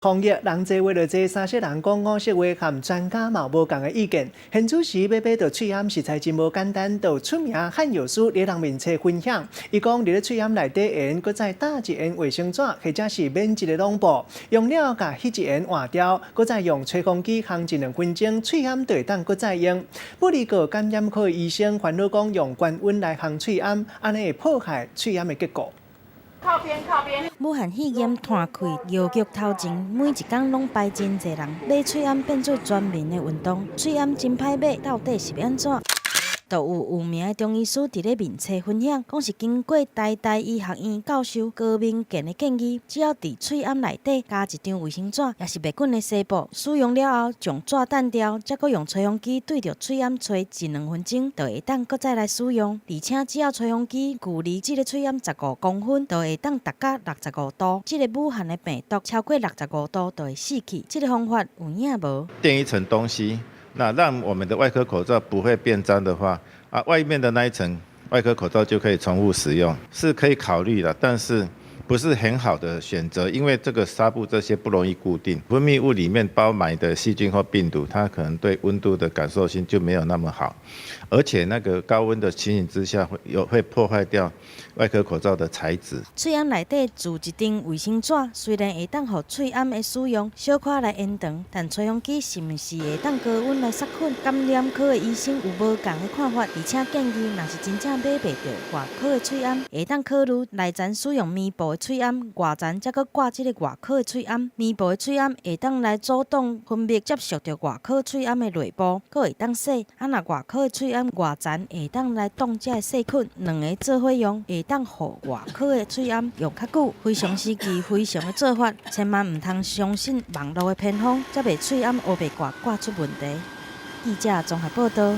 防疫人濟話就濟，三色人講五色話，和專家嘛無仝的意見。現此時欲買著喙罨實在真無簡單，就出名漢藥師佇人面前分享，伊講佇咧喙罨內底緣，閣再搭一緣衛生紙，或者是免一个籠布，用了共彼一緣換掉，閣再用吹風機烘一兩分鐘，喙罨就會當閣再用。不過感染科醫生煩惱講，用高溫來烘喙罨，按呢會破壞喙罨的結構。靠邊靠邊。武漢肺炎湠開藥局頭前，每一工攏排真濟人買喙罨，變做全民的運動。喙罨真歹買，到底是欲按怎？就有有名的中醫師佇咧面冊分享，講是經過台大醫學院教授高明健的建議，只要佇喙罨內底加一張衛生紙，抑是袂緊的紗布，使用了後將紙撣掉，才閣用吹風機對著喙罨吹一兩分鐘，就會當閣再來使用。而且只要吹風機距離這个喙罨15公分，就會當達到六十五度。這个武漢的病毒超過六十五度就會死去。這个方法有影無？墊一層東西。那讓我們的外科口罩不會變髒的話，啊，外面的那一層外科口罩就可以重複使用，是可以考慮的，但是不是很好的選擇，因為這個紗布這些不容易固定，分泌物裡面包埋的細菌或病毒，它可能對溫度的感受性就沒有那麼好，而且那個高溫的情形之下，會破壞掉外科口罩的材質。喙罨內底贮一張衛生紙，雖然會當予喙罨的使用小可來延長，但吹風機是毋是會當高溫來殺菌？感染科的醫生有無仝的看法，而且建議，若是真正買袂著外科的喙罨，會當考慮內層使用棉布的喙罨，外層才閣掛這个外科的喙罨。棉布的喙罨會當來阻擋分泌接觸著外科喙罨的淚布，閣會當洗。啊，若外科的喙罨外層會當來擋這个細菌，兩个做伙用，會當予外科的喙罨用較久。非常時期，非常的做法，千萬毋通相信網路的偏方，才袂喙罨烏白掛掛出問題。記者綜合報道。